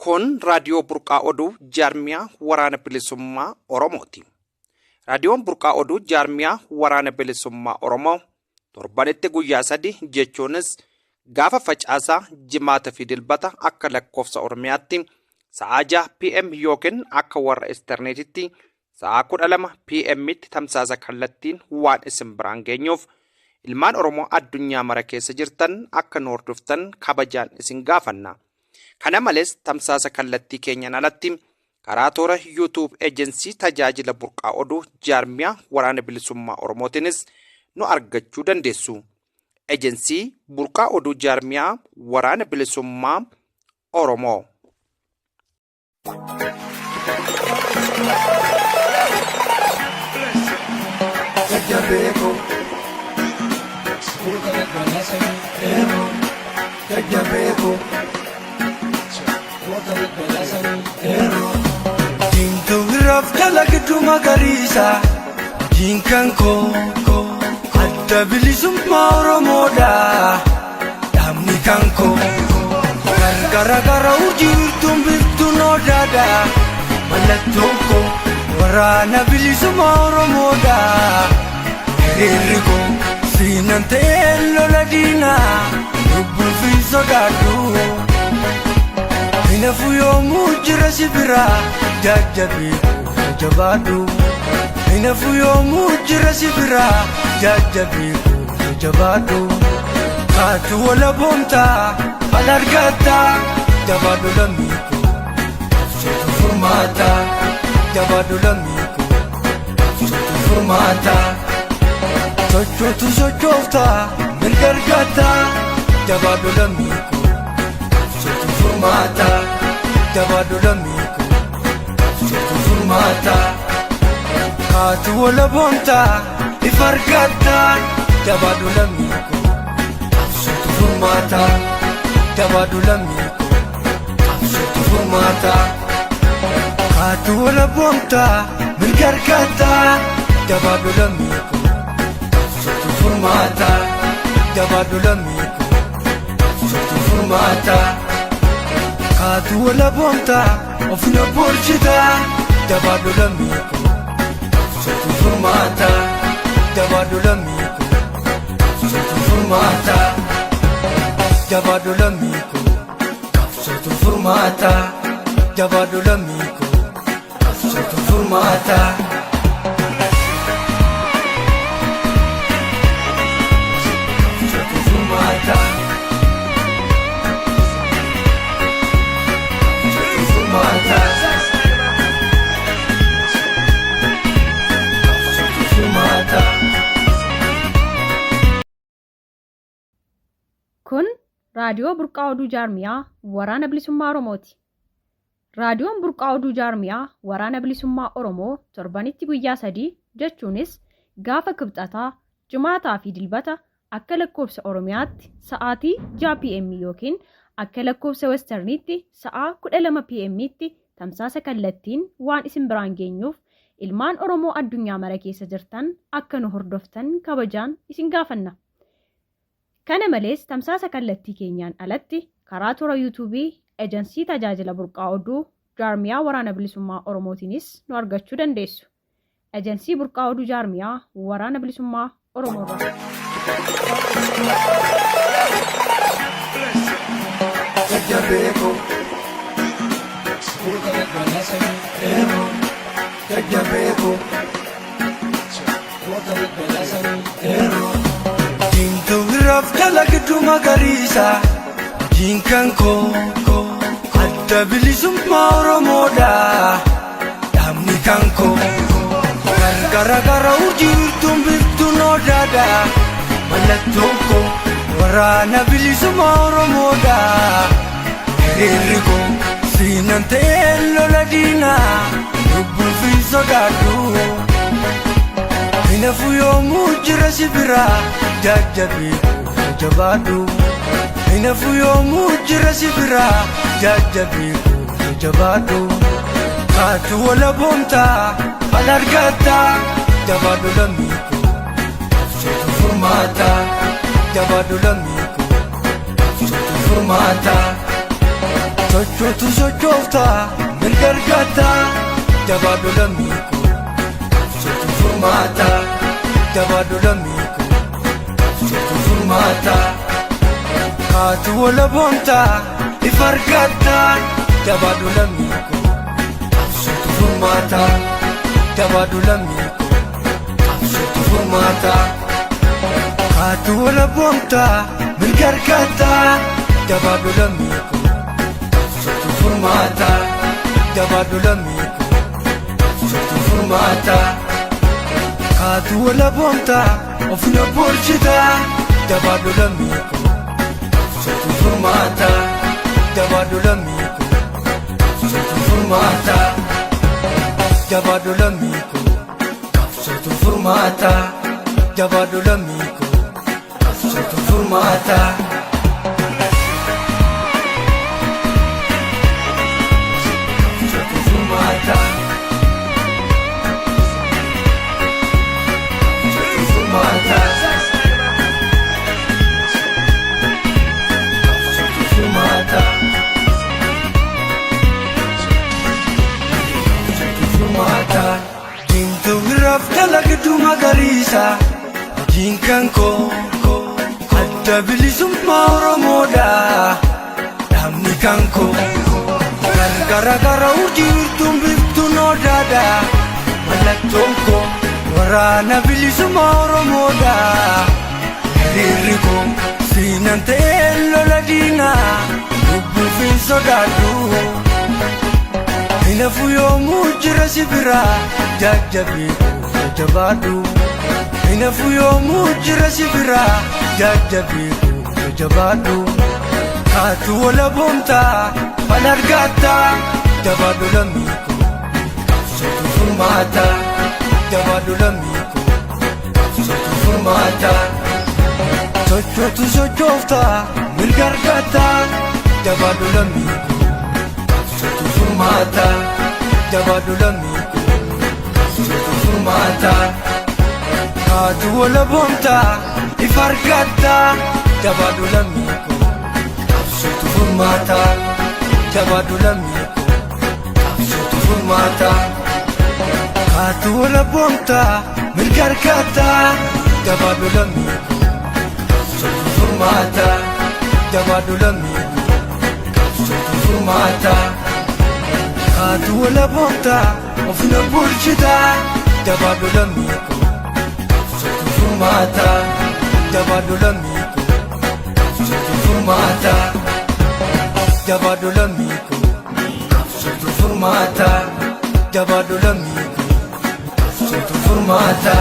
Kun raadiyoo Burqaa Oduu jaarmiyaa Waraana Bilisummaa Oromooti. Raadiyoon Burqaa Oduu jaarmiyaa Waraana Bilisummaa Oromoo torbanitti guyyaa sadi jechuunis gaafa Facaasaa, Jimaata fi Dilbata akka lakkoofsa Oromiyaatti sa'aa 6 PM yookiin akka warra Isterneetitti sa'aa 12 PM'tti tamsaasa kallattiin waan isin biraan geenyuuf ilmaan Oromoo addunyaa mara keessa jirtan akka nu hordoftan kabajaan isin gaafanna. Kana malees tamsaasa kallattii keenyan alatti karaa toora YouTube Ejensii Tajaajila Burqaa Oduu Jaarmiyaa Waraana Bilisummaa Oromootiinis nu argachuu dandeessu. Ejensii Burqaa Oduu Jaarmiyaa Waraana Bilisummaa Oromoo. Jajjabeeko. Jajjabeeko. Diimtuu irraaf dalagdu magariisa. Hojiin kan koo adda bilisummaa Oromoodha. Dhaabni kan koo gargara gara urjii wirtuun biftuun odaadha. Mallattoon koo waraana bilisummaa Oromoodha. Hiriirri koo siinan ta'ee lola diinaa lubbuun fi sodaadhu. Hinafu yoomuu jira si biraa jajjabii jabaadhu. Hinafu yoomuu jira si biraa jajjabii jabaadhu. Kaatu wala boontaa bal argataa jabaadhu lammii koo qabsootu furmaata jabaadhu lammii koo qabsootu furmaata. Sochootu sochooftaa mirga argataa jabaadhu lammii koo qabsootu furmaata jabaadhu lammii koo qabsootu furmaata. Kaatu wala boontaa ifa argataa jabaadhu lammii koo qabsootu furmaata jabaadhu lammii koo qabsootu furmaata. Kaatu wala boontaa mirga argataa jabaadhu lammii koo qabsootu furmaata jabaadhu lammii koo qabsootu furmaata. Kaatu wala boontaa of na bulchitaa jabaadhu lammii koo qabsootu furmaata jabaadhu lammii koo qabsootu furmaata jabaadhu lammii koo qabsootu furmaata jabaadhu lammii koo qabsootu furmaata. Qabsootu furmaata. Qabsootu furmaata. Qabsootu furmaata. Kun raadiyoo Burqaa Oduu Jaarmiyaa Waraana Bilisummaa Oromooti. Raadiyoon Burqaa Oduu Jaarmiyaa Waraana Bilisummaa Oromoo torbanitti guyyaa sadii jechuunis gaafa Kibxataa, Jimaataa fi Dilbata akka lakkoofsa Oromiyaatti sa'aatii 6 PM yookiin akka lakkoofsa Westerniitti sa'aa 12 PM'tti tamsaasa kallattiin waan isin biraan geenyuuf ilmaan Oromoo addunyaa mara keessa jirtan akka nu hordoftan kabajaan isin gaafanna. Kana malees tamsaasa kallattii keenyaan alatti karaa toora yuutuubii Ejensii Tajaajila Burqaa Oduu Jaarmiyaa Waraana Bilisummaa Oromootiinis nu argachuu dandeessu. Ejensii Burqaa Oduu Jaarmiyaa Waraana Bilisummaa Oromoorraa. Jajjabeeko. Jajjabeeko. Diimtuu irraaf dalagdu magariisa. Hojiin kan koo adda bilisummaa Oromoodha. Dhaabni kan koo gargara gara urjii wirtuun biftuun odaadha. Mallattoon koo waraana bilisummaa Oromoodha. Hiriirri koo siinan ta'ee lola diinaa lubbuun fi sodaadhu. Hinafu yoomuu jira si biraa jajjabii jabaadhu. Hinafu yoomuu jira si biraa jajjabii jabaadhu. Kaatu wala boontaa bal argataa jabaadhu lammii koo qabsootu furmaata jabaadhu lammii koo qabsootu furmaata. Sochootu sochoofta mirga argatta jabaadhu lammii koo qabsootu furmaata jabaadhu lammii koo qabsootu furmaata. Kaatu walaboomta ifa argatta jabaadhu lammii koo qabsootu furmaata jabaadhu lammii koo qabsootu furmaata. Kaatu walaboomta mirga argatta jabaadhu lammii koo qabsootu furmaata jabaadhu lammii koo qabsootu furmaata. Kaatu walaboomta of na bulchita jabaadhu lammii koo qabsootu furmaata jabaadhu lammii koo qabsootu furmaata jabaadhu lammii koo qabsootu furmaata jabaadhu lammii koo qabsootu furmaata. Qabsootu furmaata. Qabsootu furmaata. Qabsootu furmaata. Qabsootu furmaata. Diimtuu biraaf dalagduu magariisa. Hojiin kan koo adda bilisummaa Oromoodha. Dhaabni kan koo gargara gara urjii wirtuun biftuun odaadha. Mallattoon koo waraana bilisummaa Oromoodha. Hiriirri koo siinan ta'ee lola diinaa lubbuuf hin sodaadhu. Hinafu yoomuu jira si biraa jajjabii koo jabaadhu. Hinafu yoomuu jira si biraa jajjabii koo jabaadhu. Kaatu walaboomta fal argatta jabaadhu lammii koo qabsootu furmaata jabaadhu lammii koo qabsootu furmaata. Sochootu sochoofta mirga argatta jabaadhu lammii koo qabsootu furmaata jabaadhu lammii koo qabsootu furmaata. Kaatu walaboomta ifa argatta jabaadhu lammii koo qabsootu furmaata jabaadhu lammii koo qabsootu furmaata. Kaatu walaboomta mirga argatta jabaadhu lammii koo qabsootu furmaata jabaadhu lammii koo qabsootu furmaata. Kaatu walaboomta of na bulchita jabaadhu lammii koo qabsootu furmaata jabaadhu lammii koo qabsootu furmaata jabaadhu lammii koo qabsootu furmaata jabaadhu lammii koo qabsootu furmaata.